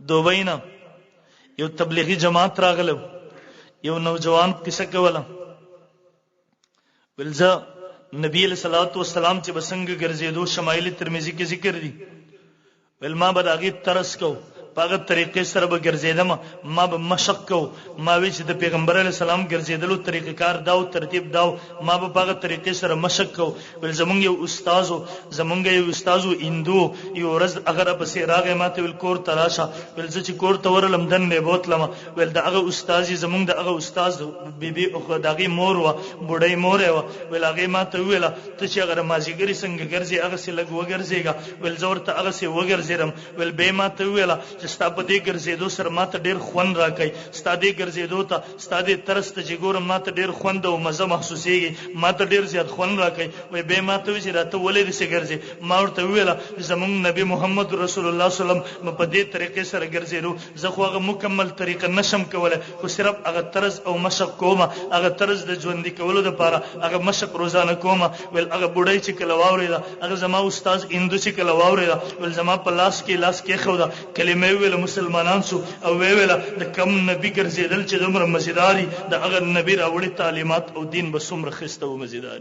دوبۍ نه یو تبلیغي جماعت راغلی، یو نوجوان قصه کوله، ویل زه نبی علیہ الصلوۃ والسلام چې بسنګ ګرځېدو، شمایل ترمذی کې ذکر دي، ویل ما به د هغې ترس کو، په هغه طریقې سره به ګرځېدم، ما به مشق کو. ما وی چې د پیغمبر علیه السلام ګرځېدلو طریقې کار داو، ترتیب داو، ما به په هغه طریقې سره مشق کو. ویل زمونږ یو استادو، زمونږ یو استادو هندو، یو ورځ هغه راپسې راغی، ما ته ویل کور ته راشه. ویل زه چې کور ته ورغلم، دننه یې بوتلم. ویل د هغه استاد، زمونږ د هغه استاد بیبي او د هغې مور وه، بوډۍ مور یې وه. ویل هغې ما ته وویله، ته چې هغه د مازیګري څنګه ګرځې، هغسې لږ وګرځېږه. ویل زه ورته هغسې وګرځېدم. ویل بیا ما ته وویله چې ستا په دې ګرځېدو سره ما ته ډېر خوند راکوي، ستا دې ګرځېدو ته، ستا دې طرز ته چې ګورم، ما ته ډېر خوند او مزه محسوسېږي، ما ته ډېر زیات خوند راکوي. وایي بیا ما ته وویل چې دا ته ولې داسې ګرځې؟ ما ورته وویله چې زمونږ نبي محمد رسول الله صلی الله علیه وسلم په دې طریقې سره ګرځېدو، زه خو هغه مکمل طریقه نشم کولی، خو صرف هغه طرز او مشق کوم، هغه طرز د ژوندي کولو دپاره هغه مشق روزانه کوم. ویل هغه بوډۍ چې کله واورېده، هغه زما استاد هندو چې کله واورېده، ویل زما په لاس کې لاس کېښوده، کلمه یې وویله، مسلمانان سو او ویې ویله د کم نبي ګرځېدل چې دومره مزیدار د هغه نبي راوړي تعلیمات او دین به څومره ښایسته او مزیدار.